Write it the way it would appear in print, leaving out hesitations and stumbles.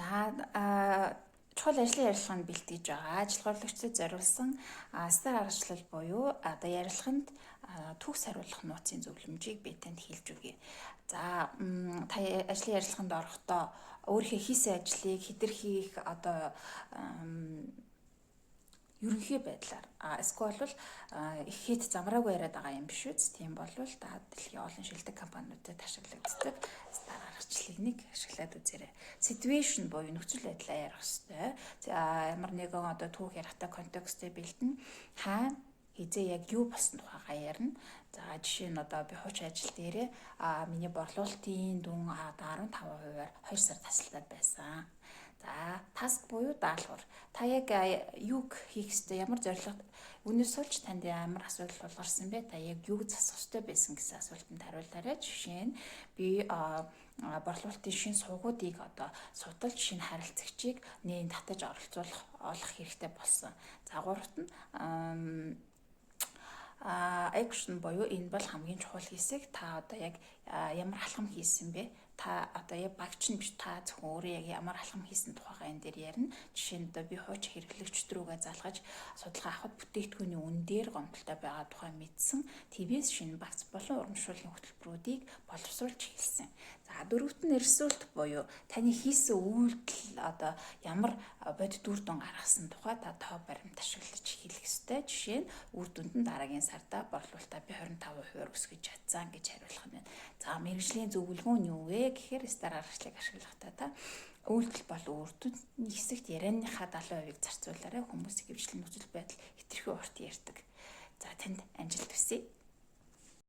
За, чухал ажлын ярилцлаганд бэлтгэж байгаа ажил голлогчдод зориулсан STAR аргачлал буюу одоо ярилцлаганд төгс хариулах нууцын зөвлөмжийг би танд хэлж өгье. За, та ажлын ярилцлаганд орохдоо өөрийнхөө хийсэн ажлыг хэтэрхий их одоо ерөнхий байдлаар эсвэл бол их хэт замраагүй яриад байгаа юм биш үз. Тийм болвол та дэлхийн олон шилдэг компаниудад ашиглагддаг STAR аргачлалыг нэг ашиглаад үзээрэй. Situation буюу нөхцөл байдлаа ярих ёстой. За, ямар нэгэн одоо түүх ярихдаа контекстээ бэлдэнэ. Хаана, хэзээ, яг юу болсон тухайгаа ярина. За, жишээ нь одоо би хуучин ажил дээрээ миний борлуулалтын дүн 15%-аар 2 сар тасалдаад байсан. За, task буюу даалгавар. Та яг юуг хийх ёстой, ямар зорилго, үүнээс болж танд ямар асуудал тулгарсан бэ? Та яг юуг засах ёстой байсан гэсэн асуултанд хариулаарай. Жишээ нь би борлуулалтын шинэ сувгуудыг одоо судалж, шинэ харилцагчийг нээн татаж оролцуулах, олох хэрэгтэй болсон. За, гуравт нь action буюу энэ бол хамгийн чухал хэсэг. Та одоо яг ямар алхам хийсэн бэ? Та одоо яг багч нь биш, та зөвхөн өөрөө яг ямар алхам хийсэн тухайгаа энэ дээр ярина. Жишээ нь одоо би хуучин хэрэглэгчид рүүгээ залгаж судалгаа авахад бүтээгдэхүүний үнэ дээр гомдолтой байгаа тухай мэдсэн. Тиймээс шинэ багц болон урамшууллын хөтөлбөрүүдийг боловсруулж эхэлсэн. За, дөрөвт нь result буюу таны хийсэн үйлдэл одоо ямар бодит үр дүн гаргасан тухай та тоо баримт ашиглаж хэлэх ёстой. Жишээ нь үр дүнд нь дараагийн сарда борлуулалтаа би 25%-аар өсгөж чадсан гэж хариулах нь байна. За, мэргэжлийн зөвлөгөө нь юу вэ гэхээр STAR аргачлалыг ашиглахдаа та үйлдэл бол үр дүнний хэсэгт ярианыхаа 70%-ыг зарцуулаарай. Хүмүүс ихэвчлэн нөхцөл байдал хэтэрхий урт ярьдаг. За, танд амжилт хүсье.